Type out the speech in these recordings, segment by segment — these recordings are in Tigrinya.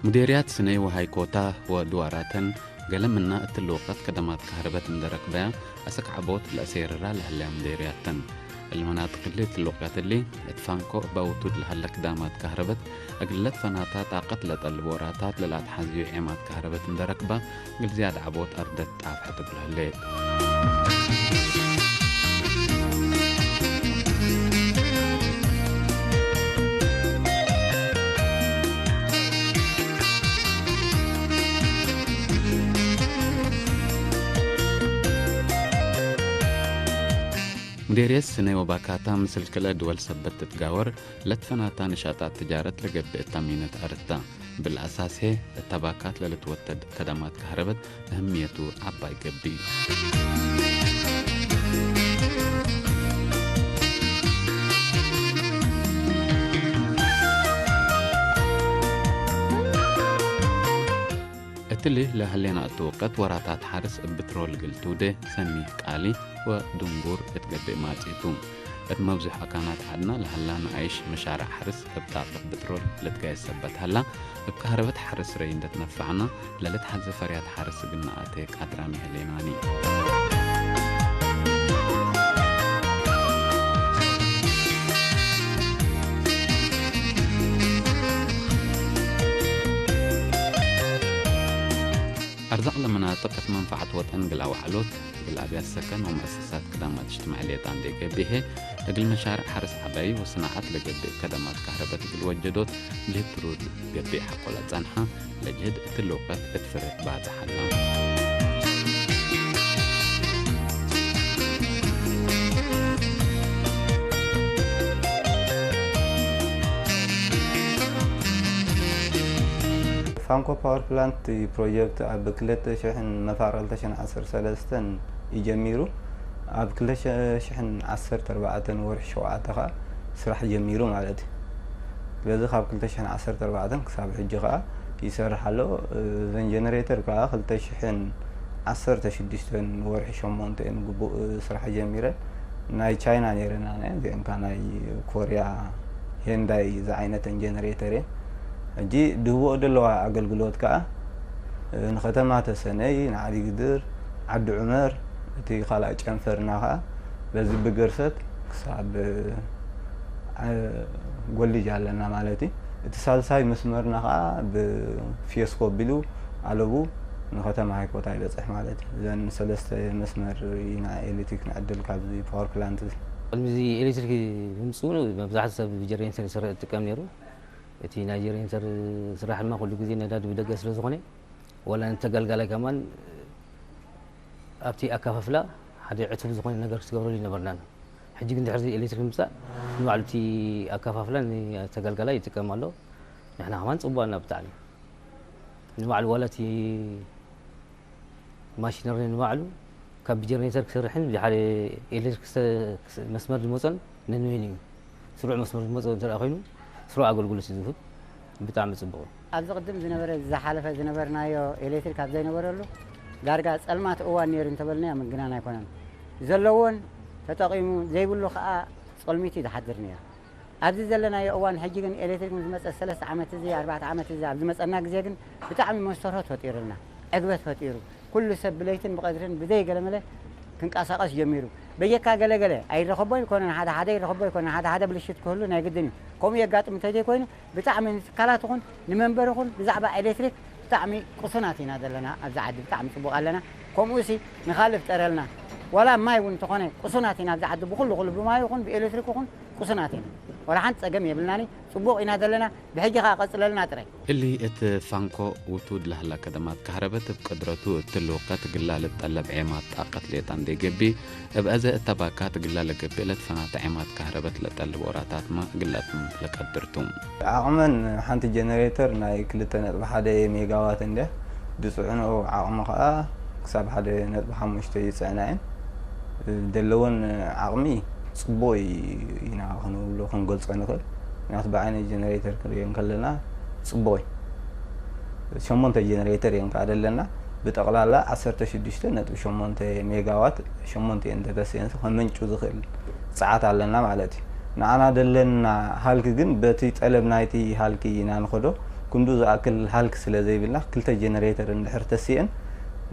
ሙዴርያት ስነይ ወሃይኮታ ወድዋራተን ገለምና እትልወቀት ከደማት ካህረበት እንደረክበያ ኣሰካዕቦት ለእሴርራ ለህለያ ሙዴርያተን። المناطق اللي ትልወቀት اللي እትፋንኮ በውቱድ ለሃለ ክዳማት ካህረበት እግለት ፈናታ ጣቀት ለጠልብ ወራታት ለላትሓዝዩ ዔማት ካህረበት እንደረክባ እግል ዝያድ ዓቦት ኣርደት ጣፍሐት እግል ህሌት። ሙዴርየት ስነ ወባካታ ምስል ክለ ድወል ሰበት ትትጋወር ለትፈናታ ንሻጣት ትጃረት ለገብእ እታ ሚነት ኣርታ። ብልኣሳሴ እታ ባካት ለልትወተድ ከዳማት ካህረበት እህምየቱ ዓባይ ገብእ። እትሊ ለህሌና እትውቀት ወራታት ሓርስ እብ ብትሮል ግልቱደ ሰኒ ቃሊ ወድንጉር እትገብእ ማጺቱ። እት መብዙሕ ኣካናት ዓድና ለህላ ንኣይሽ መሻርዕ ሓርስ እብ ጣቅት ብትሮል ልትጋየስ ሰበት ሀላ፣ እብ ካህረበት ሓርስ ረይ እንደትነፋዕና ለልትሓዘ ፈርያት ሓርስ ግናኣተ ቃድራሚ ህሌናኒ። ኣርዛቕ ለመናጥቅ እት መንፈዓት ወጠን ግላ ዋዕሎት፣ ግላ ኣብያት ሰከን ወመእሰሳት ክዳማት እጅትማዕ ሌጣ እንዴ ገብሄ፣ እግል መሻርዕ ሓርስ ዓባይ ወስናዓት ለገብእ ከደማት ካህረበት እግል ወጀዶት ጅህድ ትሩድ ገብእ ሓቆላ ጸንሓ፣ ለጅህድ እትልውቀት እት ፍርህ ባጽሕ ኣላ። ፋንኮ ፓወር ፕላንት ፕሮጀክት ኣብ ክልተ ሽሕን መፋር ክልተ ሽሕን ዓሰርተ ሰለስተን እዩ ጀሚሩ። ኣብ ክልተ ሽሕን ዓሰርተ ኣርባዕተን ወርሒ ሸውዓተ ኸዓ ስራሕ ጀሚሩ ማለት እዩ። ስለዚ ካብ ክልተ ሽሕን ዓሰርተ ኣርባዕተን ክሳብ ሕጂ ኸዓ ይሰርሕ ኣሎ። እዘን ጀነሬተር ከዓ ክልተ ሽሕን ዓሰርተ ሽዱሽተን ወርሒ ሸሞንተ እየን ግቡእ ስራሕ ጀሚረን። ናይ ቻይና ነይረን ኣነ፣ እዚአን ከዓ ናይ ኮርያ ሄንዳይ ዝዓይነተን ጀነሬተር እየን። ሕጂ ድህብኦ ዘለዋ ኣገልግሎት ከዓ ንከተማ ተሰነይ፣ ንዓዲ ግድር፣ ዓዲ ዑመር፣ እቲ ካልኣይ ጨንፈርና ከዓ በዚ ብገርሰት ክሳብ አ፣ ጎልጅ ኣለና ማለት እዩ። እቲ ሳልሳይ መስመርና ከዓ ብፊየስኮ ኣቢሉ ኣለቡ ንከተማ ሃይኮታ ይበፅሕ ማለት እዩ። እዘን ሰለስተ መስመር ኢና ኤሌክትሪክ ንዕድል ካብዚ ፓወር ፕላንት እዚ። ቅድሚ እዚ ኤሌክትሪክ ምምፅኡ መብዛሕትኡ ሰብ ብጀነሬተር ይሰርሕ ይጥቀም ነይሩ። እቲ ናይ ጀነሬተር ስራሕ ድማ ኩሉ ግዜ ነዳዲ ብደገ ስለ ዝኾነ፣ ዋላ ነቲ ተገልጋላይ ከማን ኣብቲ ኣከፋፍላ ሓደ ዕቱብ ዝኾነ ነገር ክትገብረሉ ኣይነበርናን። ሕጂ ግን ድሕሪ እዚ ኤሌክትሪክ ምምፃእ ንባዕሉ እቲ ኣከፋፍላ ንተገልጋላይ ይጥቀም ኣሎ። ንሕና ከማን ፅቡቕ ኣና ብጣዕሚ። ንባዕሉ ዋላ እቲ ማሽነሪ ንባዕሉ ካብ ጀነሬተር ክሰርሕን ብሓደ ኤሌክትሪክ ክሰ-፣ ክሰ-፣ መስመር ዝመፆን ነንበይኑ እዩ። ስሩዕ መስመር ዝመፆ እንተ ደኣ ኮይኑ ስሩዕ ኣገልግሎት እዩ ዝህብ። ብጣዕሚ ፅቡቕ እዩ። ኣብዚ ቅድም ዝነበረ ዝሓለፈ ዝነበርናዮ ኤሌክትሪክ ኣብ ዘይነበረሉ ዳርጋ ፀልማት እዋን ነይሩ እንተበልናዮ ምግናን ኣይኮነን። ዘለዎን ተጠቒሙ ዘይብሉ ከዓ ፀልሚቱ እዩ ዝሓድር ነይሩ። ኣብዚ ዘለናዮ እዋን ሕጂ ግን ኤሌክትሪክ ምስ መፀ ሰለስተ ዓመት እዚ ኣርባዕተ ዓመት እዚ ኣብ ዝመፀና ግዜ ግን ብጣዕሚ መስተርሆት ፈጢሩልና፣ ዕግበት ፈጢሩ፣ ኩሉ ሰብ ብለይትን ብቐትርን ብዘይ ገለመለ ክንቀሳቐስ ጀሚሩ። በጀካ ገለገለ ኣይረኸቦ ኣይኮነን፣ ሓደ ሓደ ይረኸቦ ኣይኮነን፣ ሓደ ሓደ ብልሽት ክህሉ ናይ ግድን እዩ። ከምኡ የጋጥም እንተዘይኮይኑ ብጣዕሚ ንትካላት ይኹን ንመንበሪ ይኹን ብዛዕባ ኤሌክትሪክ ብጣዕሚ ቅሱናት ኢና ዘለና ኣብዚ ዓዲ፣ ብጣዕሚ ፅቡቕ ኣለና። ከምኡሲ ንኻልእ ፍጠረልና። ዋላ ማይ እውን እንተኾነ ቅሱናት ኢና ኣብዚ ዓዲ፣ ብኹሉ ኩሉ ብማይ ይኹን ብኤሌክትሪክ ይኹን ቅሱናት ኢና። ዋላ ሓንቲ ጸገም የብልናኒ፣ ጽቡቕ ኢና ዘለና። ብሕጂ ኸኣ ቀጽለልና ጥራይ። እሊ እት ፋንኮ ውቱድ ለህላ ከደማት ካህረበት እብ ቅድረቱ እትልውቀት ግላል እትጠለብ ዔማት ጣቀት ሌጣ እንዴ ገብእ፣ እብ አዘ እተ ባካት ግላ ለገብእ ለትፈናተ ዔማት ካህረበት ለጠልብ ኦራታትመ ግላትም ለቀድርቱ። ዓቕመን ሓንቲ ጀነሬተር ናይ ክልተ ነጥቢ ሓደ ሜጋዋት እንድያ። ዝጽዕንኦ ዓቕሚ ኸኣ ክሳብ ሓደ ነጥቢ ሓሙሽተ ይጽዕና እየን። ዘለወን ዓቕሚ ጽቡቕ ኢና ክንብሎ ክንገልጾ ንኽእል። ምኽንያቱ ብዓይነት ጀነሬተር ክንሪኦ እንከለና ጽቡቕ እዩ። ሸሞንተ ጀነሬተር እየን ከኣ ዘለና። ብጠቕላላ ዓሰርተ ሽዱሽተ ነጥቢ ሸሞንተ ሜጋዋት ሸሞንተ እየን እንተተስእየንሲ ከመንጩ ዝኽእል ጸዓት ኣለና ማለት እዩ። ንዓና ዘለና ሃልኪ ግን በቲ ጠለብ ናይቲ ሃልኪ ኢና ንኸዶ። ክንዱ ዝኣክል ሃልክ ስለ ዘይብልና ክልተ ጀነሬተር እንድሕር ተሲአን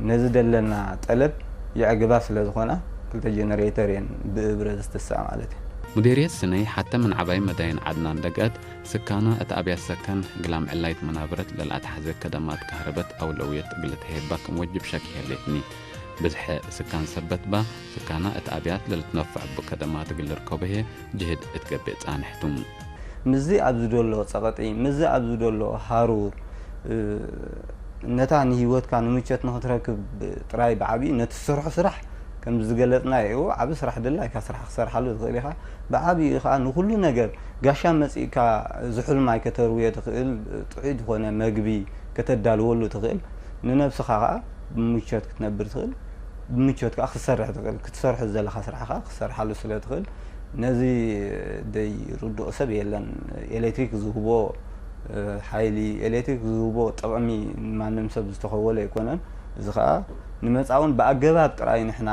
ነዚ ደለና ጠለብ የዕግባ ስለ ዝኾና ክልተ ጀነሬተር እየን ብእብረ ዝትስኣ ማለት እዩ። ሙዴርየት ስነይ ሓተ ምን ዓባይ መዳይን ዓድናን ደገአት ስካና እት አብያት ሰከን ግላም ዕላይት መናብረት ለልአትሐዘ ከደማት ካህረበት አውለውየት እግል ትሄባ ክም ወጅብ ሸክ የሌትኒ። ብዝሐ ስካን ሰበት ባ ስካና እት አብያት ለልትነፈዕ እቡ ከደማት እግል ልርከቡ ህየ ጅህድ እትገብእ ጻንሕቱ። ምዚ ኣብዚ ደሎ ጸቐጢ፣ ምዚ ኣብዚ ደሎ ሃሩር፣ ነታ ንህይወትካ ንምቸት ንኽትረክብ ጥራይ ብዓብዩ ነቲ ዝሰርሖ ስራሕ ከም ዝገለጽናዮ ዓቢ ስራሕ ደላይካ ስራሕ ክሰርሓሉ ትኽእል ኢኻ። ብዓብዩ ኸኣ ንኹሉ ነገር ጋሻ መጺእካ ዝሑል ማይ ከተርውዮ ትኽእል፣ ጥዑይ ዝኾነ መግቢ ከተዳልወሉ ትኽእል፣ ንነብስኻ ኸኣ ብምቾት ክትነብር ትኽእል፣ ብምቾት ከኣ ክትሰርሕ ትኽእል፣ ክትሰርሖ ዘለኻ ስራሕ ከኣ ክትሰርሓሉ ስለ ትኽእል ነዚ ደይ ርድኦ ሰብ የለን። ኤሌክትሪክ ዝህቦ ሓይሊ፣ ኤሌክትሪክ ዝህቦ ጥቕሚ ማንም ሰብ ዝተኸወለ ኣይኮነን። እዚ ኸኣ ንመጻውን ብኣገባብ ጥራይ ንሕና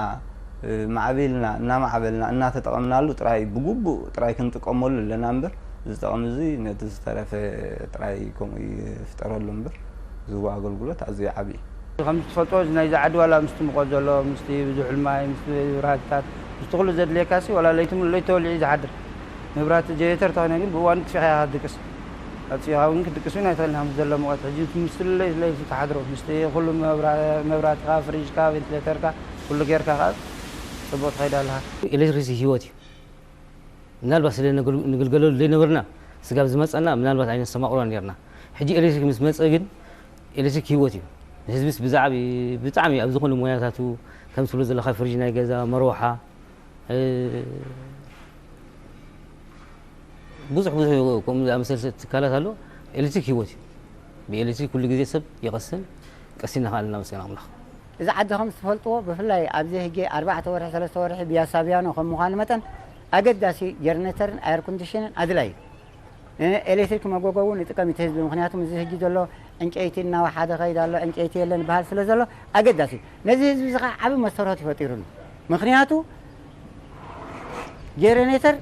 ማዕቢልና እናማዕበልና እናተጠቐምናሉ ጥራይ ብግቡእ ጥራይ ክንጥቀመሉ ኣለና እምበር እዚ ጠቕሚ እዚ ነቲ ዝተረፈ ጥራይ ከምኡ ይፍጠረሉ እምበር ዝህቦ ኣገልግሎት ኣዝዩ ዓብዪ እዩ። ከምዚ ትፈልጦ እዚ ናይዚ ዓዲ ዋላ ምስቲ ሙቐት ዘሎ ምስቲ ብዙሑል ማይ ምስቲ መብራህትታት ምስቲ ኩሉ ዘድልየካ ሲ ዋላ ለይቲ ሙሉ ለይቲ ተወሊዑ እዩ ዝሓድር። መብራህቲ ጀነሬተር ተኾይነ ግን ብእዋኑ ኣጥፊእኻ ኢኻ ክትድቅስ። ኣጥፊእኻ እውን ክትድቅስ እውን ኣይትኽእልን ከምዚ ዘሎ ሙቐት። ሕጂ ምስቲ ለይቲ ለይቲ ትሓድሮ ምስቲ ኩሉ መብራህትኻ፣ ፍሪጅካ፣ ቬንቲሌተርካ ኩሉ ጌርካ ከዓ ፅቡቕ ትኸይድ ኣለኻ። ኤሌክትሪክ ህይወት እዩ። ምናልባት ስለ ንግልገለሉ ዘይነበርና ስጋብ ዝመፀና ምናልባት ኣይነስተማቕሮን ነርና። ሕጂ ኤሌክትሪክ ምስ መፀ ግን ኤሌክትሪክ ህይወት እዩ። ንህዝብስ ብዛዕቢ ብጣዕሚ ኣብ ዝኾነ ሞያታቱ ከም ትብሎ ዘለኻ ፍሪጅ ናይ ገዛ መርወሓ ብዙሕ ብዙሕ ከምኡ ዝኣመሰለ ትካላት ኣሎ። ኤሌክትሪክ ህይወት እዩ። ብኤሌክትሪክ ኩሉ ግዜ ሰብ ይቐስን ቀሲና ከኣልና መስገን ኣምላኽ። እዚ ዓዲ ከም ዝትፈልጥዎ ብፍላይ ኣብዚ ህጂ ኣርባዕተ ወርሒ ሰለስተ ወርሒ ብያሳብያኖ ከም ምዃኑ መጠን ኣገዳሲ ጀርኔተርን ኣየር ኮንዲሽንን ኣድላይ እዩ። ኤሌክትሪክ መጎጎ እውን ይጥቀም እቲ ህዝቢ ምክንያቱም እዚ ህጂ ዘሎ ዕንጨይቲ እናወሓደ ከይድ ኣሎ ዕንጨይቲ የለን ይበሃል ስለ ዘሎ ኣገዳሲ እዩ። ነዚ ህዝቢ እዚ ከዓ ዓብ መሰረቱ ይፈጢሩሉ ምክንያቱ ጀረኔተር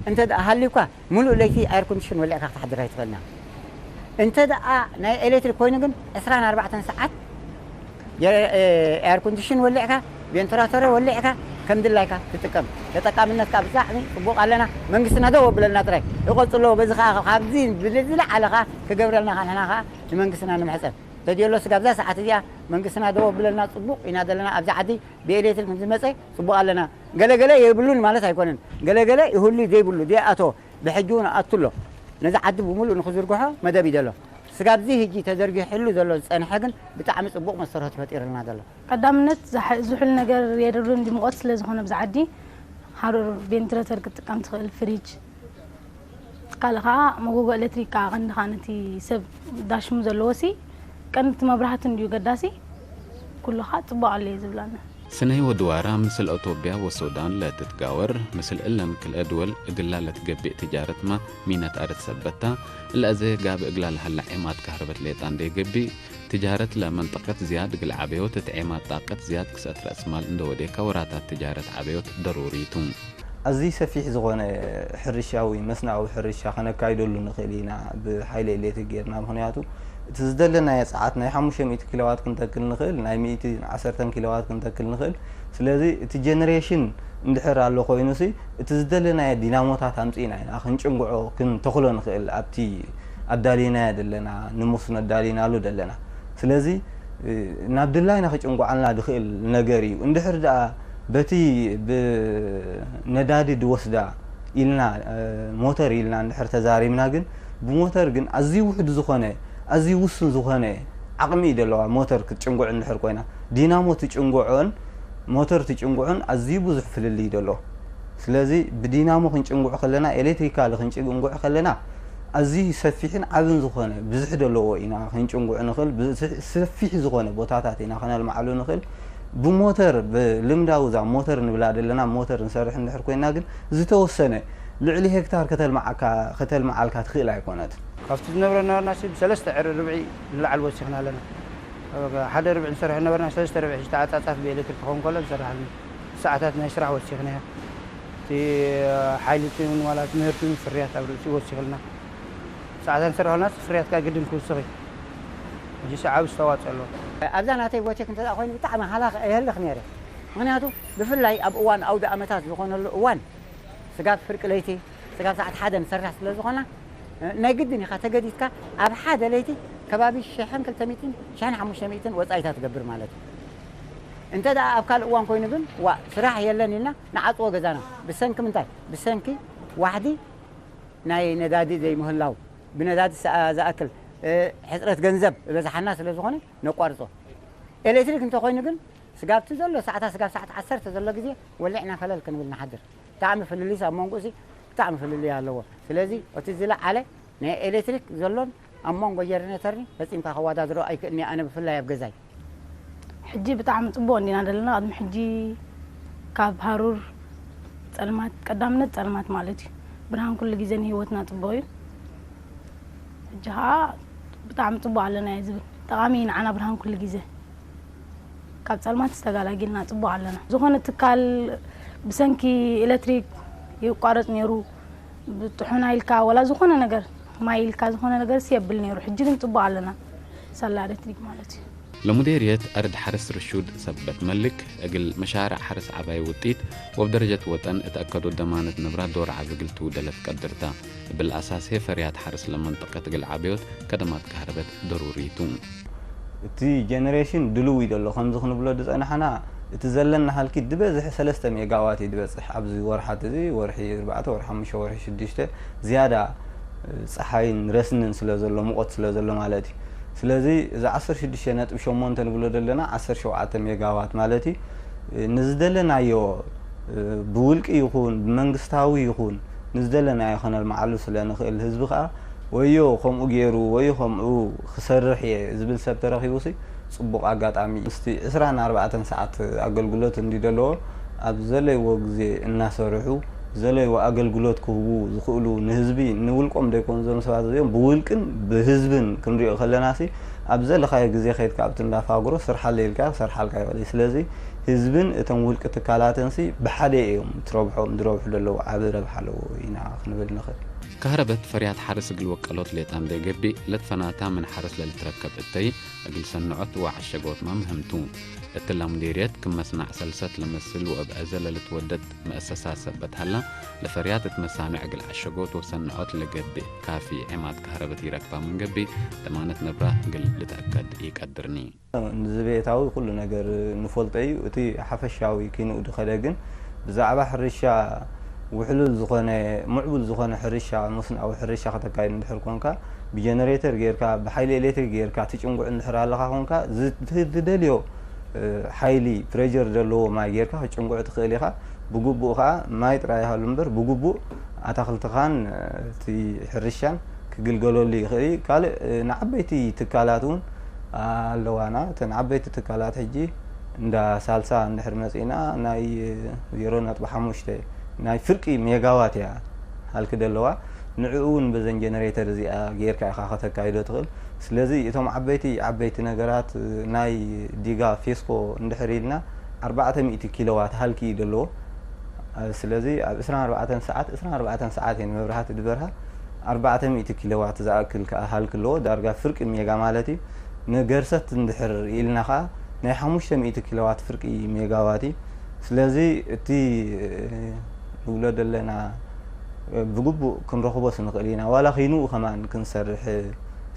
እንተ ደኣ ሃልዩካ፣ ምሉእ ለይቲ ኣየር ኮንዲሽን ወሊዕካ ክትሓድር ኣይትኽእልን ኢኻ። እንተ ደኣ ናይ ኤሌክትሪክ ኮይኑ ግን ዕስራን ኣርባዕተን ሰዓት ኤር ኮንዲሽን ወሊዕካ፣ ቬንትራተረ ወሊዕካ ከም ድላይካ ትጥቀም። ተጠቃምነትካ ብጣዕሚ ጽቡቕ ኣለና። መንግስትና ደው ኣብለልና ጥራይ። ይቐጽሎ በዚ ከኣ ካብዚ ብዝለዓለ ከኣ ክገብረልና ከኣ ንሕና ከኣ ንመንግስትና ንምሕጸን። ተድዮ ኣሎ ስጋብ እዛ ሰዓት እዚኣ መንግስትና ደው ኣብለልና ጽቡቕ ኢና ዘለና ኣብዚ ዓዲ ብኤሌክትሪክ ምስ ዝመጸ ጽቡቕ ኣለና። ገለገለ የብሉን ማለት ኣይኮነን። ገለገለ ይህሉ ዘይብሉ ዘይኣተወ ብሕጂ እውን ኣቱ ኣሎ። ነዚ ዓዲ ብምሉእ ንክዝርግሖ መደብ እዩ ዘሎ። ስጋብ እዚ ህጂ ተዘርጊሕሉ ዘሎ ዝጸንሐ ግን ብጣዕሚ ጽቡቕ መሰረቱ ፈጢርልና ዘሎ። ቀዳምነት ዝሑል ነገር የድልን ድምቆት ስለ ዝኾነ ብዚ ዓዲ ሃሩር ቬንትረተር ክትጥቀም ትኽእል ፍሪጅ ካልእ ከዓ መጎጎ ኤሌክትሪክ ከዓ ቀንዲ ከዓ ነቲ ሰብ ዳሽሙ ዘለዎ ሲ ቀንዲ እቲ መብራህቲ እንድዩ ገዳሲ ኩሉ ከዓ ፅቡቅ ኣሎ እዩ ዝብላና። ስነይ ወድዋራ ምስል ኦቶብያ ወሱዳን ለትትጋወር ምስል እለን ክልኤ ድወል እግላ ለትገቢእ ትጃረትማ ሚነት ኣረት ሰበታ እለ እዘ ጋብ እግላ ለሀላ ዒማት ካህረበት ሌጣ እንዴ ገቢእ ትጃረት ለመንጠቀት ዝያድ እግል ዓበዮት እት ዒማት ጣቀት ዝያድ ክሰት ረእስማል እንደ ወዴካ ወራታት ትጃረት ዓበዮት ደሩሪ ቱ። ኣዝዩ ሰፊሕ ዝኾነ ሕርሻዊ መስኖኣዊ ሕርሻ ከነካይደሉ ንኽእል ኢና ብሓይሊ ኤሌክትሪክ ጌርና። ምኽንያቱ እቲ ዝደለናዮ ጸዓት ናይ ሓሙሽተ ሚእቲ ኪሎዋት ክንተክል ንኽእል፣ ናይ ሚእቲ ዓሰርተ ኪሎዋት ክንተክል ንኽእል። ስለዚ እቲ ጀነሬሽን እንድሕር ኣሎ ኮይኑሲ እቲ ዝደለናዮ ዲናሞታት ኣምጺእና ኢና ክንጭንግዖ ክንተኽሎ ንኽእል ኣብቲ ኣዳሊናዮ ዘለና ንመስኖ ኣዳሊናሉ ዘለና። ስለዚ ናብ ድላይና ክጭንጉዓልና ዝኽእል ነገር እዩ። እንድሕር ደኣ በቲ ብነዳዲ ድወስዳ ኢልና ሞተር ኢልና እንድሕር ተዛሪብና ግን ብሞተር ግን ኣዝዩ ውሑድ ዝኾነ ኣዝዩ ውሱን ዝኾነ ዓቕሚ እዩ ዘለዋ ሞተር ክትጭንጉዕ እንድሕር ኮይና ዲናሞ ትጭንጉዖን ሞተር ትጭንጉዑን ኣዝዩ ብዙሕ ፍልልይ ደሎ። ስለዚ ብዲናሞ ክንጭንጉዕ ከለና ኤሌክትሪካሊ ክንጭንጉዕ ከለና ኣዝዩ ሰፊሕን ዓብን ዝኾነ ብዝሒ ደለዎ ኢና ክንጭንጉዕ ንኽእል ብዝሒ ሰፊሕ ዝኾነ ቦታታት ኢና ከነልምዓሉ ንኽእል። ብሞተር ብልምዳዊ እዛ ሞተር ንብላ ዘለና ብ ሞተር ንሰርሕ እንድሕር ኮይና ግን ዝተወሰነ ልዕሊ ሄክታር ከተልምዓካ ከተልምዓልካ ትኽእል ኣይኮነትን። ካብቲ ዝነብረ ነበርና ሲ ብሰለስተ ዕረ ርብዒ ንላዕሊ ወሲኽና ኣለና። ሓደ ርብዒ ንሰርሕ ነበርና ሰለስተ ርብዒ ሕጂ ተዓጻጻፍ ብኤሌክትሪክ ክኸውን ከሎ ንሰርሕ ኣለና። ሰዓታት ናይ ስራሕ ወሲኽናዮ። እቲ ሓይሊ እውን ዋላ እቲ ምህርቲ እውን ፍርያት ኣብ ርእሲኡ ወሲኽልና። ሰዓታት ንሰርሕ ኣለና፣ ፍርያትካ ግድን ክውስኽ እዩ። ሕጂ ሰዓብ ዝተዋፅኦ ኣሎ። ኣብዛ ናተይ ቦቴክ እንተ ደኣ ኮይኑ ብጣዕሚ ሃላኽ እየህልኽ ነይረ። ምኽንያቱ ብፍላይ ኣብ እዋን ኣውደ ኣመታት ዝኾነሉ እዋን ስጋብ ፍርቂ ለይቲ፣ ስጋብ ሰዓት ሓደ ንሰርሕ ስለ ዝኾና፣ ናይ ግድን ኢኻ ተገዲድካ ኣብ ሓደ ለይቲ ከባቢ ሽሕን ክልተ ሚእትን ሽሕን ሓሙሽተ ሚእትን ወጻኢታት ትገብር ማለት እዩ። እንተ ደኣ ኣብ ካልእ እዋን ኮይኑ ግን፣ ዋእ፣ ስራሕ የለን ኢልና ንዓጽዎ ገዛና። ብሰንኪ ምንታይ? ብሰንኪ ዋሕዲ ናይ ነዳዲ ዘይምህላው፣ ብነዳዲ ዝኣ-፣ ዝኣክል፣ እ፣ ሕጽረት ገንዘብ ዝበዝሓና ስለ ዝኾነ ነቋርጾ። ኤሌክትሪክ እንተኾይኑ ግን፣ ስጋብቲ ዘሎ ሰዓታት፣ ስጋብ ሰዓት ዓሰርተ ዘሎ ግዜ ወሊዕና ፈለል ክንብል ንሓድር። ብጣዕሚ ፍልልይስ ኣብ መንጎ እዚ ብጣዕሚ ፍልልይ ኣለዎ። ስለዚ እቲ ዝለዓለ ናይ ኤሌክትሪክ ዘሎን ኣብ መንጎ ጀነሬተርን ፈጺምካ ከወዳድሮ ኣይክእልን'የ ኣነ ብፍላይ ኣብ ገዛይ። ሕጂ ብጣዕሚ ጽቡቕ እንዲና ዘለና። ቅድሚ ሕጂ ካብ ሃሩር፣ ጸልማት፣ ቀዳምነት ጸልማት ማለት እዩ። ብርሃን ኩሉ ግዜ ንህይወትና ጽቡቕ እዩ። ሕጂ ኸኣ ብጣዕሚ ጽቡቕ ኣለና እየ ዝብል። ጠቓሚ እዩ ንዓና ብርሃን ኩሉ ግዜ። ካብ ጸልማት ዝተገላጊልና ጽቡቕ ኣለና። ዝኾነ ትካል ብሰንኪ ኤሌክትሪክ ይቋረጽ ነይሩ፣ ብጥሑና ኢልካ ወላ ዝኾነ ነገር፣ ማይ ኢልካ ዝኾነ ነገርስ የብል ነይሩ። ሕጂ ግን ጽቡቕ ኣለና፣ ሳላ ኤሌክትሪክ ማለት እዩ። ለሙዴርየት አርድ ሐርስ ርሹድ ሰበት መልክ እግል መሻርዕ ሐርስ ዐባይ ውጢት ወብ ደረጀት ወጠን እት አከዶ ደማነት ነብራ ዶር ዐቢ እግል ትውደለት ቀድርታ። እብል አሳሴ ፈርያት ሐርስ ለመንጠቀት እግል ዐበዮት ከደማት ከህረበት ደሩሪ ቱ። እቲ ጀነሬሽን ድልው እዩ ዘሎ። ከምዚ ክንብሎ ዝጸናሕና፣ እቲ ዘለና ሃልኪ ዝበዝሕ ሰለስተ ሜጋዋት እዩ ዝበጽሕ። ኣብዚ ወርሓት እዚ፣ ወርሒ ኣርባዕተ፣ ወርሒ ሓሙሽተ፣ ወርሒ ሽዱሽተ፣ ዝያዳ ጸሓይን ረስንን ስለ ዘሎ፣ ሙቐት ስለ ዘሎ ማለት እዩ። ስለዚ፣ እዚ ዓሰርተ ሽዱሽተ ነጥቢ ሸሞንተ ንብሎ ዘለና፣ ዓሰርተ ሸውዓተ ሜጋዋት ማለት እዩ። ንዝደለናዮ፣ ብውልቂ ይኹን፣ ብመንግስታዊ ይኹን፣ ንዝደለናዮ ከነልምዓሉ ስለ ንኽእል፣ ህዝቢ ኸኣ፣ ወዮ ከምኡ ገይሩ፣ ወዮ ከምኡ ክሰርሕ እየ ዝብል ሰብ ተረኺቡሲ፣ ጽቡቕ ኣጋጣሚ እዩ። ምስቲ ዕስራን ኣርባዕተን ሰዓት ኣገልግሎት እንዲ ዘለዎ፣ ኣብ ዘለይዎ ግዜ እናሰርሑ፣ ዘለይዎ ኣገልግሎት ክህቡ ዝኽእሉ፣ ንህዝቢ፣ ንውልቆም ዘይኮኑ፣ እዞም ሰባት እዚኦም ብውልቅን ብህዝብን ክንሪኦ ከለናሲ፣ ኣብ ዘለኻዮ ግዜ ከይድካ ኣብቲ እንዳ ፋግሮ ስርሓለይ ኢልካ ክሰርሓልካ ይኽእል እዩ። ስለዚ ህዝብን እቶም ውልቂ ትካላትንሲ ብሓደ እዮም ትረብሖም፣ ዝረብሑ ዘለዉ ዓቢ ረብሓ ኣለዎ ኢና ክንብል ንኽእል። ከህረበት ፈርያት ሐርስ እግል ወቀሎት ሌጣ እንዴ ገብእ፣ ለትፈናታ ምን ሐርስ ለልትረከብ እተይ፣ እግል ሰንዖት ወዐሸጎት ማምህምቱ። እትላ ሙዴርየት ክም መስናዕ ሰልሰት ለመስል ወእብ ዐዘ ለልትወደድ መአሰሳት ሰበት ሀላ፣ ለፈርያት እት መሳንዕ እግል ዐሸጎት ወሰንዖት ለገብእ ካፊ ዔማት ከህረበት ኢረክባ ምን ገብእ፣ ደማነት ነብራ እግል ልትአከድ ኢቀድርኒ። ንዝቤታዊ ኩሉ ነገር ንፈልጦ እዩ። እቲ ሓፈሻዊ ኪንኡ ድኸደ ግን ብዛዕባ ሕርሻ ውሕሉል ዝኾነ፣ ምዕቡል ዝኾነ ሕርሻ፣ መስኖኣዊ ሕርሻ ከተካይድ እንድሕር ኮንካ፣ ብጀነሬተር ጌርካ፣ ብሓይሊ ኤሌክትሪክ ጌርካ ትጭንጉዕ እንድሕር ኣለኻ ኮንካ፣ ዝ-፣ ት-፣ ትደልዮ፣ እ፣ ሓይሊ ፕሬጀር ዘለዎ ማይ ጌርካ ክትጭንጉዕ ትኽእል ኢኻ። ብግቡእ ኸዓ ማይ ጥራይ ይሃሉ እምበር፣ ብግቡእ ኣታኽልትኻን፣ እ፣ እቲ ሕርሻን ክግልገለሉ ይኽእል እዩ። ካልእ፣ እ፣ ንዓበይቲ ትካላት እውን ኣለዋና። እተን ዓበይቲ ትካላት ሕጂ እንዳ ሳልሳ እንድሕር መጺእና፣ ናይ ዜሮ ነጥቢ ሓሙሽተ ናይ ፍርቂ ሜጋዋት እያ ሃልኪ ደለዋ። ንዕኡ እውን በዘን ጀነሬተር እዚኣ ጌርካ ኢኻ ከተካይዶ ትኽእል። ስለዚ እቶም ዓበይቲ ዓበይቲ ነገራት ናይ ዲጋ ፌስኮ እንድሕር ኢልና ኣርባዕተ ሚእቲ ኪሎዋት ሃልኪ እዩ ደለዎ። ስለዚ ኣብ ዕስራን ኣርባዕተን ሰዓት፣ ዕስራን ኣርባዕተን ሰዓት እየን መብራህቲ ዝበርሃ። ኣርባዕተ ሚእቲ ኪሎዋት ዝኣክል ከኣ ሃልኪ ኣለዎ። ዳርጋ ፍርቂ ሜጋ ማለት እዩ። ንገርሰት እንድሕር ኢልና ኸኣ ናይ ሓሙሽተ ሚእቲ ኪሎዋት ፍርቂ ሜጋዋት እዩ። ስለዚ እቲ ንብሎ ዘለና ብግቡእ ክንረኽቦስ ንኽእል ኢና። ዋላ ኺንኡ ከማን ክንሰርሕ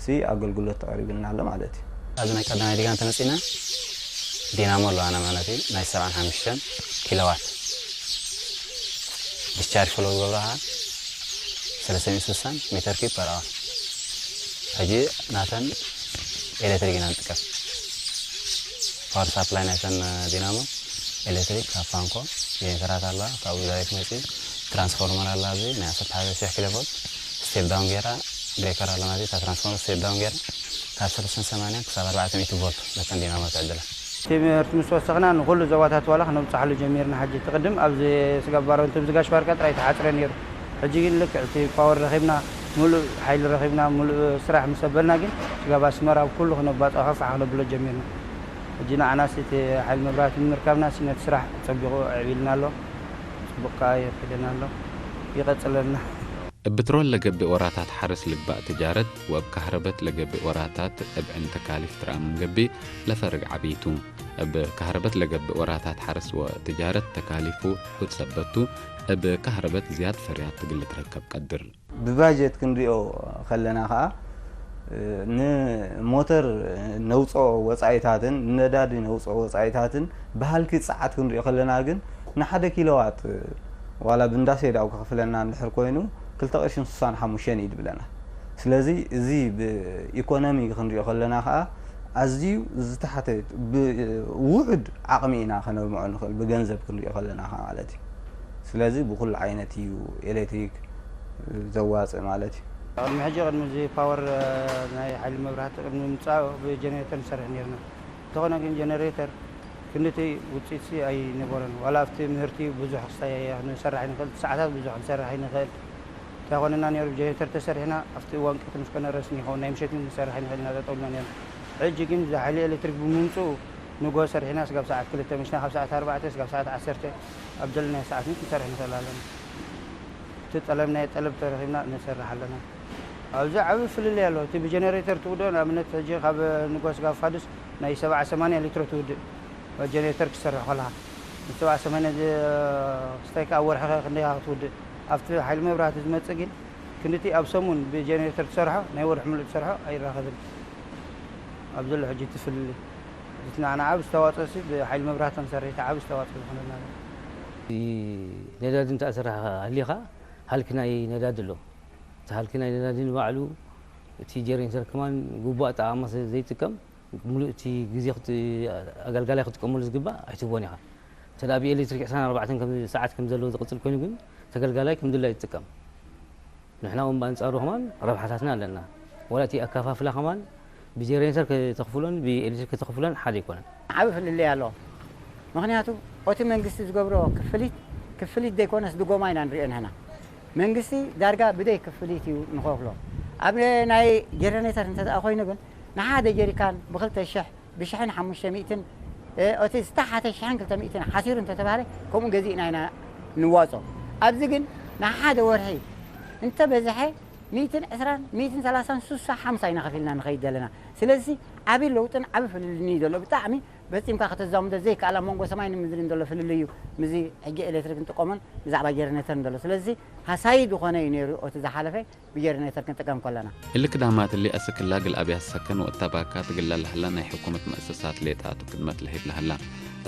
ሲ ኣገልግሎት ተቕሪብልና ኣሎ ማለት እዩ። ኣብዚ ናይ ቀዳማይ ዲጋ እንተመጺእና ዲናሞ ኣለዋና ማለት እዩ። ናይ ሰብዓን ሓሙሽተን ኪሎዋት ዲስቻርጅ ፍሎ ዝገብራ ኸዓ ሰለስተ ሚእቲ ስሳን ሜተር ኪዩብ ፐር ኣወር። ሕጂ ናተን ኤሌክትሪክ ኢና ንጥቀም። ፓወር ሳፕላይ ናይተን ዲናሞ ኤሌክትሪክ ካብ ፋንኮ ጀኔተራት ኣለዋ፣ ካብኡ ዳይሬክት መፂኡ ትራንስፎርመር ኣላ፣ ኣብዚ ናይ ዓሰርተ ሓደ ሺሕ ኪሎ ቮልት ስቴፕ ዳውን ገይራ፣ ብሬከር ኣላ ማለት እዩ። እታ ትራንስፎርመር ስቴፕ ዳውን ገይራ ካብ ሰለስተ ሚእትን ሰማንያን ክሳብ ኣርባዕተ ሚእቲ ቮልት ነተን ዲናሞ ትዕድላ። እቲ ምህርቲ ምስ ወሰኽና ንኹሉ ዞባታት ዋላ ክነብፅሓሉ ጀሚርና። ሕጂ እቲ ቅድም ኣብዚ ስጋብ ባረንቱ፣ ኣብዚ ጋሽ ባርካ ጥራይ ተሓፅረ ነይሩ። ሕጂ ግን ልክዕ እቲ ፓወር ረኺብና፣ ሙሉእ ሓይሊ ረኺብና፣ ሙሉእ ስራሕ ምስ ኣበልና ግን ስጋብ ኣስመራ ኣብ ኩሉ ክነባፅሖ ከስዓ ክነብሎ ጀሚርና። ሕጂ ንዓናስ እቲ ሓይሊ መብራህቲ ብምርካብናስ ነቲ ስራሕ ፀቢቑ ኣዕቢልና ኣሎ። ፅቡቕ ከኣ የኽይደና ኣሎ። ይቐፅለልና። እብ ብትሮል ለገብእ ወራታት ሐርስ ልግባእ ትጃረት ወእብ ካህረበት ለገብእ ወራታት እብ ዕን ተካሊፍ ትረኣ ምንገብእ ለፈርግ ዐቢይቱ። እብ ካህረበት ለገብእ ወራታት ሐርስ ወትጃረት ተካሊፉ ሑድ ሰበቱ፣ እብ ካህረበት ዝያድ ፈርያት ትግል ትረከብ ቀድር። ብባጀት ክንሪኦ ከለና ኸኣ፣ ንሞተር ነውፅኦ ወፃኢታትን ንነዳዲ ነውፅኦ ወፃኢታትን ብሃልኪ ፀዓት ክንሪኦ ከለና ግን ንሓደ ኪሎዋት ዋላ ብንዳሴ ዳው ክኽፍለና እንድሕር ኮይኑ ክልተ ቅርሽን ስሳን ሓሙሽተን እዩ ድብለና። ስለዚ እዚ ብኢኮኖሚ ክንሪኦ ከለና ኸኣ ኣዝዩ ዝተሓተ ብውሑድ ዓቕሚ ኢና ከነልምዖ ንኽእል ብገንዘብ ክንሪኦ ከለና ኸኣ ማለት እዩ። ስለዚ ብኹሉ ዓይነት እዩ ኤሌክትሪክ ዘዋፅእ ማለት እዩ። ቅድሚ ሕጂ ቅድሚ እዚ ፓወር ናይ ሓይሊ መብራህቲ ቅድሚ ምምፃኡ ብጀነሬተር ንሰርሕ ነርና። እንተኾነ ግን ጀነሬተር ክንድቲ ውፅኢትሲ ኣይነበሮን። ዋላ ኣብቲ ምህርቲ ብዙሕ ክስታይ ንሰርሕ ኣይንኽእል፣ ሰዓታት ብዙሕ ክንሰርሕ ኣይንኽእል። እንታይ ኮነና ነይሩ? ብጀነሬተር ተሰሪሕና ኣብቲ እዋን ቀትሪ ምስ ኮነ ረስኒ ይኸውን፣ ናይ ምሸት ግን ክንሰርሕ ኣይንኽእል ኢና ጠጠው ኢልና ነርና። ሕጂ ግን እዚ ሓይሊ ኤሌክትሪክ ብምምፅኡ ንጎ ሰሪሕና ስጋብ ሰዓት ክልተ ምሽና፣ ካብ ሰዓት ኣርባዕተ ስጋብ ሰዓት ዓሰርተ ኣብ ዘለናዮ ሰዓት ግን ክንሰርሕ ንኽእል ኣለና። እቲ ጠለብናዮ ጠለብ ተረኺብና ንሰርሕ ኣለና። ኣብዚ ዓቢ ፍልልይ ኣሎ። እቲ ብጀነሬተር ትውድኦ ንኣብነት ሕጂ ካብ ንጎ ስጋብ ፋዱስ ናይ ሰብዓ ሰማንያ ሊትሮ ትውድእ። ጀነሬተር ክትሰርሕ ከለኻ ሰብዓ ሰማንያ ክስታይ ከኣ ወርሒ ከ ክንደይ ክትውድእ። ኣብቲ ሓይሊ መብራህቲ ዝመጽእ ግን ክንድቲ ኣብ ሰሙን ብጀነሬተር ትሰርሖ ናይ ወርሒ ምሉእ ትሰርሖ ኣይራኸብን። ኣብ ዘሎ ሕጂ እቲ ፍልልይ እቲ ንዓና ዓቢ ዝተዋጽኦ ሲ ብሓይሊ መብራህቲ ክንሰርሕ እቲ ዓቢ ዝተዋጽኦ ዝኾነና። እቲ ነዳዲ እንተ ኣሰራሕኻ ሃሊኻ ሃልኪ ናይ ነዳዲ ኣሎ። እቲ ሃልኪ ናይ ነዳዲ ንባዕሉ እቲ ጀነሬተር ከማን ግቡእ ኣጠቓቕማ ስለ ዘይጥቀም፣ ምሉእ እቲ ግዜ ክት-፣ ኣገልጋላይ ክትጥቀመሉ ዝግባእ ኣይትህቦን ኢኻ። እንተ ደኣ ብኤሌክትሪክ ዕስራን ኣርባዕተን ከም ሰዓት ከም ዘለዎ ዝቕጽል ኮይኑ ግን፣ ተገልጋላይ ከም ድላዩ ይጥቀም። ንሕና እውን ብኣንጻሩ ከማን ረብሓታትና ኣለና። ዋላ እቲ ኣከፋፍላ ከማን ብጀነሬተር ከተኽፍሎን ብኤሌክትሪክ ከተኽፍሎን ሓደ ኣይኮነን። ዓቢ ፍልልይ ኣሎ። ምኽንያቱ እቲ መንግስቲ ዝገብሮ ክፍሊት፣ ክፍሊት ዘይኮነስ ድጎማ ኢና ንሪኦ ንሕና። መንግስቲ ዳርጋ ብደይ ክፍሊት እዩ ንኸፍሎ። ኣብ ናይ ጀነሬተር እንተ ደኣ ኮይኑ ግን ንሓደ ጀሪካን ብኽልተ ሽሕ ብሽሕን ሓሙሽተ ሚእትን፣ እ፣ እቲ ዝተሓተ ሽሕን ክልተ ሚእትን ሓሲሩ እንተተባህለ፣ ከምኡ ገዚእና ኢና ንዋጾ። ኣብዚ ግን ንሓደ ወርሒ እንተበዝሐ ሚእትን ዕስራን፣ ሚእትን ሰላሳን፣ ሱሳ ሓምሳ ኢና ከፊልና ንኸይድ ዘለና። ስለዚ ዓቢ ለውጥን ዓቢ ፍልልይን እዩ ዘሎ። ብጣዕሚ በጺምካ ከተዛምዶ ዘይከኣል ኣብ መንጎ ሰማይን ምድርን ዘሎ ፍልልይ እዩ። ምስዚ ሕጂ ኤሌክትሪክ ንጥቀሞን ብዛዕባ ጀነሬተርን ዘሎ። ስለዚ ሃሳዪ ዝኾነ እዩ ነይሩ እቲ ዝሓለፈ። ብጀነሬተር ክንጥቀም ከለና። እሊ ክዳማት እሊ ኣስክላ ግል ኣብያት ሰከን ወእተባካት ግላ ለህላ ናይ ሕኩመት መእሰሳት ሌጣቱ ክድመት ለህይብ ለህላ።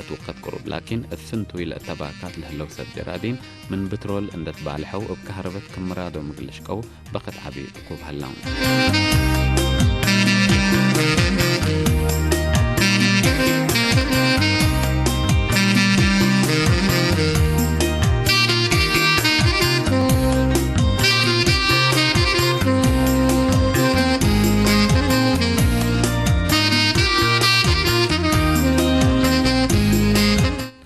እት ውቀት ቅሩብ ላኪን እት ፍንቱይ ለእተባካት ለህለው ሰብ ጀራዲን ምን ብትሮል እንደት ባልሐው እብ ካህረበት ክምራዶም ግልሽቀው በኸት ዓቢ እኩብ ሀላ።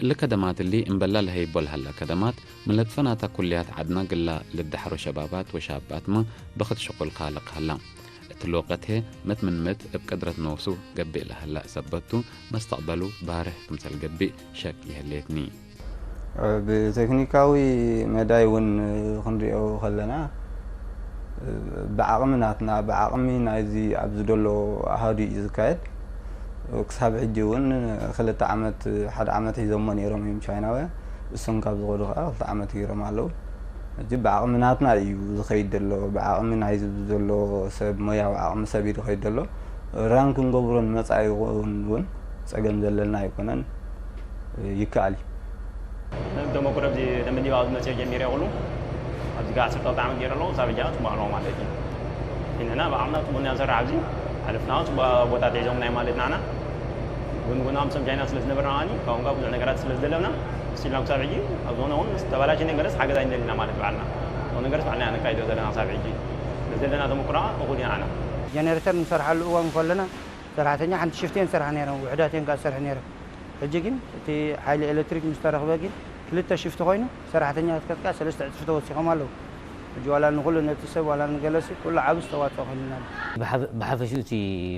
እሊ ከደማት እሊ እምበላ ለሀይቦ ለሀላ ከደማት፣ ምለጥፈናታ ኩልያት ዐድና ግላ ልዳሐሮ ሸባባት ወሻባትመ በኽት ሽቁል ካልቅ ሀላ። እት ልወቀት ህዬ መት ምን መት እብ ቅድረት ኖሱ ገብእ ለሀላ እሰበቱ፣ መስተቅበሉ ባርህ ክምሰል ገብእ ሸክ ይሀሌትኒ። ብቴክኒካዊ መዳይ እውን ክንሪኦ ከለና፣ ብዓቕሚ ናትና፣ ብዓቕሚ ናይዚ ኣብዚ ዘሎ ኣሃዱ እዩ ዝካየድ። ክሳብ ሕጂ እውን ክልተ ዓመት፣ ሓደ ዓመት ሒዞሞ ነይሮም እዮም ቻይናውያን። እሶም ካብ ዝኸዱ ከዓ ክልተ ዓመት ገይሮም ኣለዉ። ሕጂ ብዓቕሚ ናትና እዩ ዝኸይድ ዘሎ፣ ብዓቕሚ ናይዚ ዘሎ ሰብ፣ ሞያዊ ዓቕሚ ሰብ እዩ ዝኸይድ ዘሎ። ራን ክንገብሮ ንመጻኢ እውን፣ እውን ጸገም ዘለና ኣይኮነን፣ ይከኣል እዩ። ተመኩሮ ኣብዚ ተመዲባ ኣብዚ መፅኦ ጀሚረ ይኽእሉ ኣብዚ ጋር ዓሰርተ ክልተ ዓመት ገይረ ኣለኹ። ክሳብ ሕጂ ጽቡቕ ኣለዎ ማለት እዩ። ንሕና ብዓቕምና ጽቡቕ ኢና ንሰርሕ ኣብዚ። ሓለፍና እውን ጽቡቕ ቦታ ኣትሒዞምና እዮም ማለት ንዓና። ጎኒ ጎኒ ምስቶም ቻይና ስለ ዝነበርና ከዓኒ ካብኦም ጋር ብዙሕ ነገራት ስለ ዝደለብና፣ እስቲልና ክሳብ ሕጂ ኣብ ዝኾነ እውን ምስ ተባላሸ ነገርስ ሓገዝ ኣይንደልን ኢና ማለት ባዕልና። ዝኾነ ነገርስ ባዕልና ኢና ነካይዶ ዘለና ክሳብ ሕጂ። ስለዚ ዘለና ተመኩሮ እኹል ኢና ንዓና። ጀነሬተር ንሰርሓሉ እዋን ከለና ሰራሕተኛ ሓንቲ ሽፍቲ እየን ዝሰርሓ ነይረን፣ ውሑዳት እየን ከዓ ዝሰርሐ ነይረን። ሕጂ ግን እቲ ሓይሊ ኤሌክትሪክ ምስ ተረኽበ ግን ክልተ ሽፍቲ ኮይኑ ሰራሕተኛታት ከኣ ሰለስተ ዕጽፊ ተወሲኾም ኣለዉ። ሕጂ ዋላ ንኹሉ ነቲ ሰብ ዋላ ንገለሲ ኩሉ ዓቢ ዝተዋጽኦ ኮይኑና ኣሎ። ብሓፈ-፣ ብሓፈሽኡ እቲ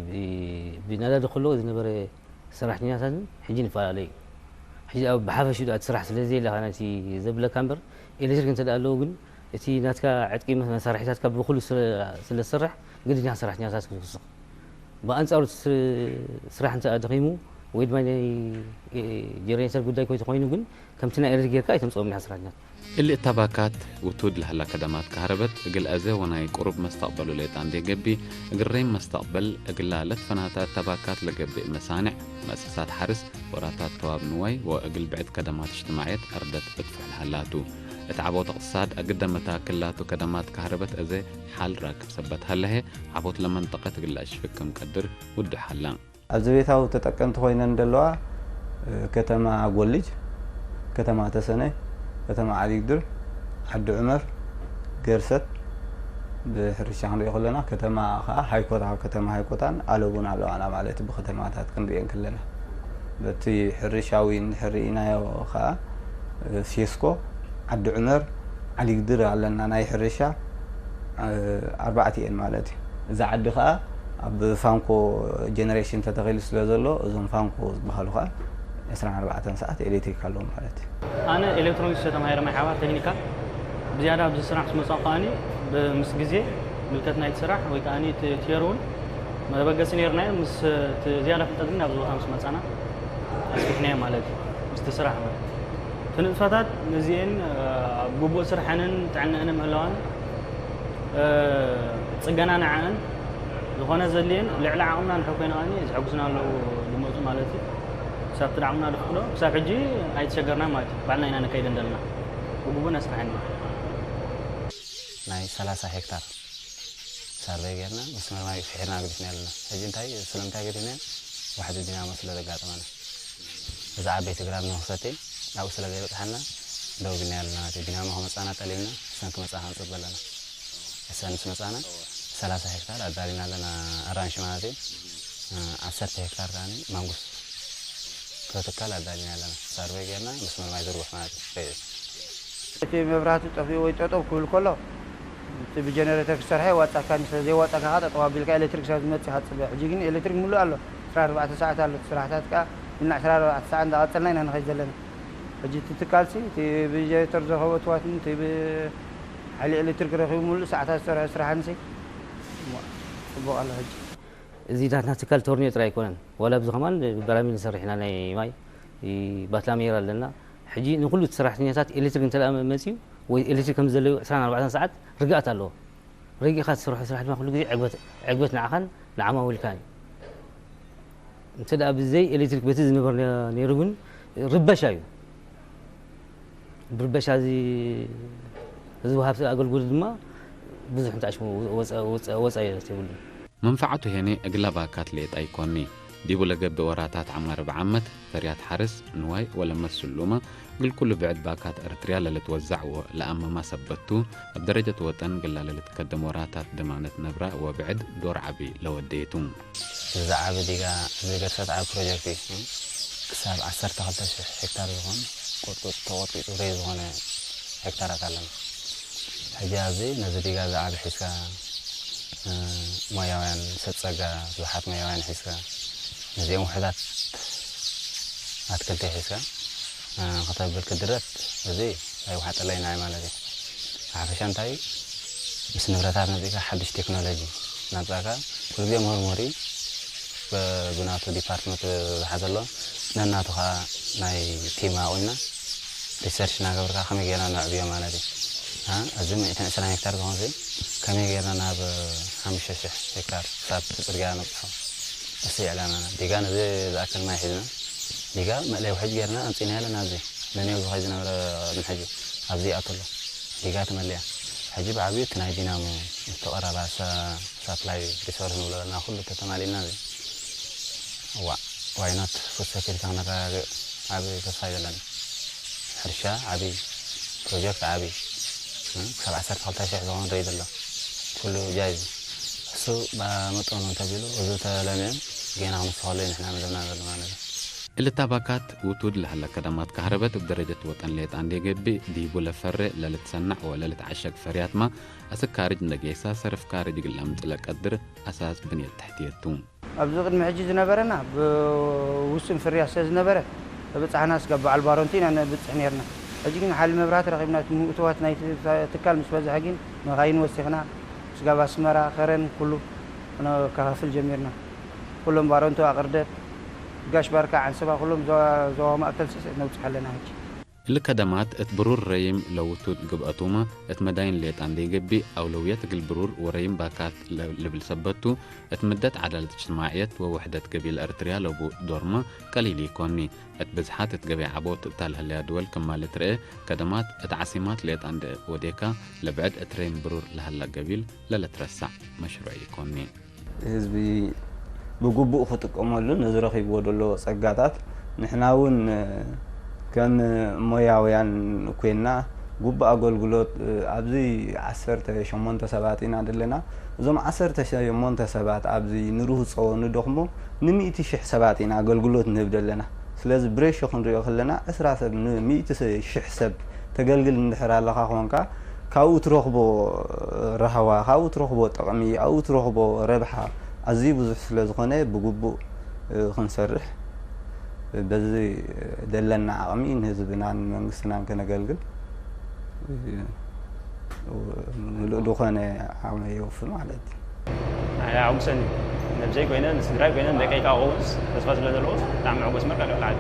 ብ-፣ ብነዳዲ ከሎ ዝነበረ ሰራሕተኛታትን ሕጂ ንፈላለ እዩ። ሕጂ ኣብ ብሓፈሽኡ እቲ ስራሕ ስለ ዘየለኻ ነቲ ዘብለካ እምበር ኤሌክትሪክ እንተ ደኣ ኣለዎ ግን እቲ ናትካ ዕጥቂ መሳርሒታትካ ብኩሉ ስለ ዝሰርሕ ግድን ኢኻ ሰራሕተኛታት ክትውስኽ። ብኣንጻሩ እቲ ስራሕ እንተ ደኺሙ ወይ ድማ ናይ ጀነሬተር ጉዳይ ኮይኑ ግን ከምቲ ናይ ኤሌክትሪክ ጌርካ ኣይተምጽኦም ኢኻ ሰራሕተኛታት። እሊ እታ ባካት ውቱድ ለህላ ከደማት ካህረበት እግል አዘ ወናይ ቁሩብ መስተቅበሉ ሌጣ እንዴ ገቢ እግረይም መስተቅበል እግላ ለትፈናታ እታ ባካት ለገብእ መሳንዕ መእሰሳት ሓርስ ወራታት ተዋብ ንዋይ ወእግል ብዕድ ከደማት እጅትማዕየት ዕርደት እትፍሕ ለሃላቱ። እት ዓቦት እቅትሳድ አግደ መታክል ላቱ ከደማት ካህረበት አዘ ሓል ራክብ ሰበት ሀለሄ ዓቦት ለመንጠቀት እግላ እሽፍክም ቀድር ውዱ ሓላ። ኣብዚ ቤታዊ ተጠቀምቲ ኮይነን ዘለዋ ከተማ ጎልጅ፣ ከተማ ተሰነ፣ ከተማ ዓሊግድር፣ ዓዲ ዑመር፣ ገርሰት ብሕርሻ ክንሪኦ ከለና ከተማ ከዓ ሃይኮታ፣ ከተማ ሃይኮታን ኣለቡን ኣለዋና ማለት ብከተማታት ክንሪኤን ከለና በቲ ሕርሻዊ እንድሕር ርኢናዮ ከዓ ሴስኮ፣ ዓዲ ዑመር፣ ዓሊግድር ኣለና ናይ ሕርሻ ኣርባዕተ እየን ማለት እዩ። እዛ ዓዲ ከዓ ኣብ ፋንኮ ጀነሬሽን ተተኺሉ ስለ ዘሎ እዞም ፋንኮ ዝበሃሉ ከዓ ዕስራን ኣርባዕተን ሰዓት ኤሌክትሪክ ኣለዎም ማለት እዩ። ኣነ ኤሌክትሮኒክስ እየ ተማሂረ ማይ ሓባር ቴክኒካል። ብዝያዳ ኣብዚ ስራሕ ምስ መፃኹ ከዓኒ ምስ ግዜ ምልከት ናይቲ ስራሕ ወይ ከዓኒ እቲ ቲዮሪ እውን መበገሲ ነይርናዮ። ምስ እቲ ዝያዳ ፍልጠት ግን ኣብዚ ቦታ ምስ መፃና ኣስፊሕናዮ ማለት እዩ። ምስቲ ስራሕ ማለት እቲ ንጥፈታት ነዚኤን ኣብ ግቡእ ስርሐንን ጥዕነአንን ምህላወን ፅገና ንዓእን ዝኾነ ዘድልየን ልዕሊ ዓቕምና ንድሕር ኮይና ከዓኒ ዝሕግዙና ኣለዉ ዝመፁ ማለት እዩ። ክሳብ እቲ ዓቕምና ዝፍቅዶ ክሳብ ሕጂ ኣይተሸገርና ማለት እዩ። ባዕልና ኢና ነካይደን ዘለና ብግቡእ ነስርሐን ኢና። ናይ ሰላሳ ሄክታር ሳርቬይ ጌርና መስመር ማይ ፍሒርና ገዲፍና ኣለና። ሕጂ እንታይ ስለምንታይ ገዲፍና? ዋሕዲ ዲናሞ ስለ ዘጋጠመና። እዛ ዓበይቲ ግራብ ንክሰቲ ኣብኡ ስለ ዘይበፅሓና ደው ቢልና ኣለና ማለት እዩ። ዲናሞ ክመፃና ጠሊብና እሰን ክመፃ ክንፅበ ኣለና። እሰን ምስ መፃና ሰላሳ ሄክታር ኣዳሊና ኣለና ኣራንሽ ማለት እዩ። ዓሰርተ ሄክታር ከዓኒ ማንጉስ ክትካል ኣዳሊና ኣለና። ሳርቬይ ጌርና መስመር ማይ ዝርጉሕ ማለት እዩ። ርእዩ። እቲ መብራህቲ ጠፊኡ ወይ ጠጠው ክብል ከሎ እቲ ብጀነሬተር ክሰርሐ የዋፃካ፣ ምስ ዘይዋፃካ ከዓ ጠጠው ኣቢልካ ኤሌክትሪክ ስለ ዝመፅእ ኢኻ ትፅበ። ሕጂ ግን ኤሌክትሪክ ሙሉእ ኣሎ፣ ዕስራን ኣርባዕተን ሰዓት ኣሎ። እቲ ስራሕታት ከዓ ኢልና ዕስራን ኣርባዕተን ሰዓት እንዳቐፀልና ኢና ንኸይድ ዘለና። ሕጂ እቲ ትካልሲ እቲ ብጀነሬተር ዝረኸቦ ትዋትን እቲ ብሓይሊ ኤሌክትሪክ ረኺቡ ሙሉእ ሰዓታት ዝሰርሖ ስራሕንሲ እሞ ፅቡቕ ኣሎ ሕጂ። እዚ ናትና ትካል ቶርኒዮ ጥራይ ኣይኮነን፣ ዋላ ኣብዚ ከማን ብበራሚል ንሰርሕ ኢና ናይ ማይ ባትላሜራ ኣለና። ሕጂ ንኹሉ እቲ ሰራሕተኛታት ኤሌክትሪክ እንተ ደኣ መጺኡ ወይ ኤሌክትሪክ ከም ዘለዩ ዕስራን ኣርባዕተን ሰዓት ርግኣት ኣለዎ። ረጊእኻ ትሰርሖ ስራሕ ድማ ኩሉ ግዜ ዕግበት ዕግበት ንዓኻን ንዓማዊልካን እዩ። እንተ ደኣ ብዘይ ኤሌክትሪክ በቲ ዝነበር ነይሩ ግን ርበሻ እዩ። ብርበሻ እዚ እዚ ወሃብቲ ኣገልግሎት ድማ ብዙሕ እንተኣሽሙ ወፃ ወፃ ወፃ የብሉን። መንፈዓቱ ሄኔ እግላ ባካት ሌጣ ይኮኒ። ዲቡ ለገብእ ወራታት ዓማር ብዓመት ፈርያት ሓርስ ንዋይ ወለመት ስሉማ ግልኩሉ ብዕድ ባካት እርትርያ ለልትወዛዕ ወ ለኣመማ ሰበቱ እብ ደረጀት ወጠን ግላ ለልትከደም ወራታት ደማነት ነብራ ወብዕድ ዶር ዓቢ ለወደየቱ። እዛ ዓቢ ዲጋ ዝገርሰት ዓቢ ፕሮጀክት እዩ። ክሳብ ዓሰርተ ክልተ ሽሕ ሄክታር ዝኾን ቁጥቁጥ ተቆጥቂጡ ረይ ዝኾነ ሄክታራት ኣለና። ሕጂ ኣብዚ ነዚ ዲጋ ዝዓቢ ሒዝካ ሞያውያን ሰብ ጸጋ ብዙሓት ሞያውያን ሒዝካ ነዚኦም ውሑዳት ኣትክልቲ ሒዝካ ከተብል ክድረት እዚ ኣይወሓጠለይ ንዓይ ማለት እዩ። ሓፈሻ እንታይ ምስ ንብረታት መጺእካ ሓድሽ ቴክኖሎጂ ናብጻእካ ኩሉ ግዜ ምሁር ምሁር እዩ። ብናቱ ዲፓርትመንት ዝሓዘ ኣሎ ነናቱ ከዓ ናይ ቲም ኣቑምና ሪሰርች እናገበርካ ከመይ ጌርና ነዕብዮ ማለት እዩ። እዚ ሚእትን ዕስራን ሄክታር ዝኾን ከመይ ጌርና ናብ ሓሙሽተ ሽሕ ሄክታር ክሳብ እቲ ፅርግያ ነብፅሖ። እሱ ዕላማና ዲጋ ነዚ ዝኣክል ማይ ሒዝና ዲጋ መእለይ ውሕጅ ጌርና ኣምፂእና ኣለና ኣብዚ ነኔው ዝኸይ ዝነበረ ቅድሚ ሕጂ ኣብዚ ይኣቱ ኣሎ ዲጋ ትመልያ ሕጂ ብዓብዩ እቲ ናይ ዲናሞ እቲ ቀረባ ሳፕላይ ሪሶርስ ንብሎ ዘለና ኩሉ ተተማሊእና እዚ እዋዕ ዋይኖት ፉድ ሰኪሪቲ ክነረጋግእ ዓቢ ተስፋ ይዘለኒ ሕርሻ ዓቢ ፕሮጀክት ዓቢ ክሳብ ዓሰርተ ክልተ ሽሕ ዝኸውን ሬድ ኣሎ ኩሉ ጃይዝ እሱ ብመጠኑ እንተቢሉ እዚ ተለሚዑ ጌና ክንስኸሉ እዩ ንሕና መደብና ዘሎ ማለት እዩ። እልታ ባካት ውቱድ ለሀለ ከደማት ካህረበት እብ ደረጀት ወጠን ሌጣ እንዴ ገብእ ዲቡ ለፈሬ ለልትሰናዕ ወለልትዓሸግ ፈርያትማ አስክ ካርጅ እንደጌሳ ሰርፍ ካርጅ ግላም ጥለ ቀድር አሳስ ብንየት ተሕትየቱ። ኣብዚ ቅድሚ ሕጂ ዝነበረና ብውሱን ፍርያት ስለ ዝነበረ ተበጻሕናስ ካብ በዓል ባሮንቲ ኢና ነብጽሕ ነርና። ሕጂ ግን ሓይሊ መብራህቲ ረኺብና፣ እቲ ምእትዋት ናይቲ ትካል ምስ በዝሐ ግን መኻይን ወሲኽና፣ ስጋብ ኣስመራ፣ ከረን ኩሉ ነከፋፍል ጀሚርና። ኩሎም ባረንቱ፣ ኣቕርደት፣ ጋሽ ባርካ፣ ዓንሰባ፣ ኩሎም ዞባ ዞባ ማእከል ስስ ነብጽሖ ኣለና ሕጂ። እሊ ከደማት እት ብሩር ረይም ለውቱ ግብአቱመ እት መዳይን ሌጣን ደይገቢ አውለውየት እግል ብሩር ወረይም ባካት ለ-፣ ልብል ሰበቱ እት ምደት ዓዳለት እጅትማዕየት ወውሕደት ገቢል ኤርትርያ ለቡ ዶርመ ቀሊል ኢኮኒ። እት ብዝሓት እት ገበያ ዓቦት እታ ለህለያ ድወል ክማል እትርኤ ከደማት እት ዓሲማት ሌጣን ደ ወዴካ ለብዕድ እት ረይም ብሩር ለሀላ ገቢል ለለትረሳዕ መሽሩዕ ኢኮኒ። ህዝቢ ብግቡእ ክጥቀመሉ ነዚ ረኺብዎ ዘሎ ጸጋታት ንሕና እውን ከም ሞያውያን ኮይንና ግቡእ ኣገልግሎት ኣብዚ ዓሰርተ ሸሞንተ ሰባት ኢና ዘለና። እዞም ዓሰርተ ሸሞንተ ሰባት ኣብዚ ንርህጾ ንደኽሞ ንሚእቲ ሽሕ ሰባት ኢና ኣገልግሎት ንህብ ዘለና። ስለዚ ብሬሾ ክንሪኦ ከለና ዕስራ ሰብ ንሚእቲ ሽሕ ሰብ ተገልግል እንድሕር ኣለኻ ኮንካ ካብኡ ትረኽቦ ራህዋ፣ ካብኡ ትረኽቦ ጥቕሚ፣ ኣብኡ ትረኽቦ ረብሓ ኣዝዩ ብዙሕ ስለ ዝኾነ ብግቡእ ክንሰርሕ በዚ ደለና ዓቕሚ ንህዝብናን መንግስትናን ከነገልግል ምሉእ ዝኾነ ዓቕሚ የውፍር ማለት እዩ። ኣነ ኣጉሰኒ ነብሰይ ኮይነ ንስድራይ ኮይነ ንደቀይ ከዓ ከውስ ተስፋ ስለ ዘለዎስ ብጣዕሚ መዕጎስ መርካ ልዕሊ ዓዲ።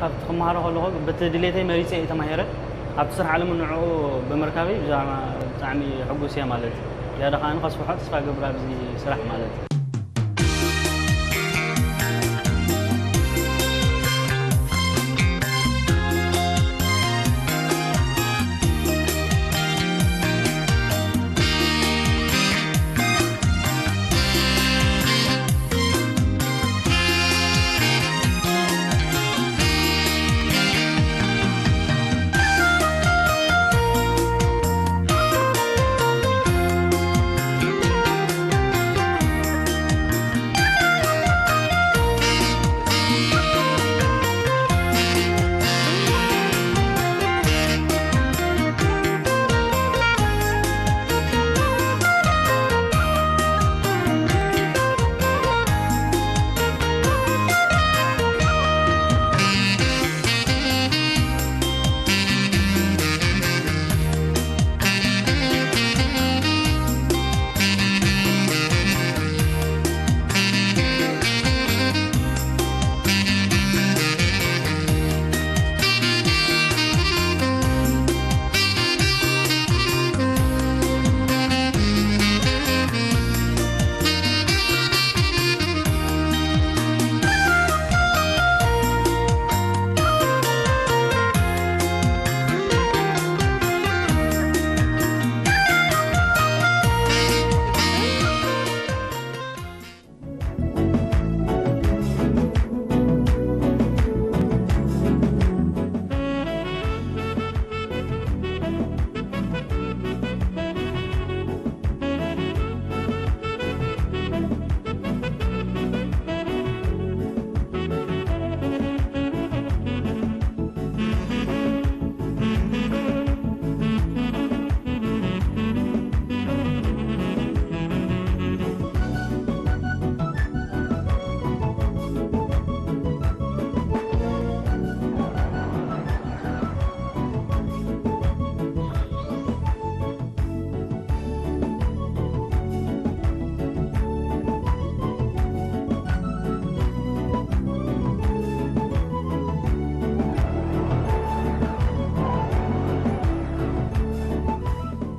ካብቲ ክመሃሮ ከለኹ በቲ ድሌተይ መሪፀ እየ ተማሂረ። ኣብቲ ስራሕ ዓለም ንዕኡ ብምርካበይ ብዛዕባ ብጣዕሚ ሕጉስ እየ ማለት እዩ። ዝያዳ ከዓ ከስፍሖ ተስፋ ገብር ኣብዚ ስራሕ ማለት እዩ።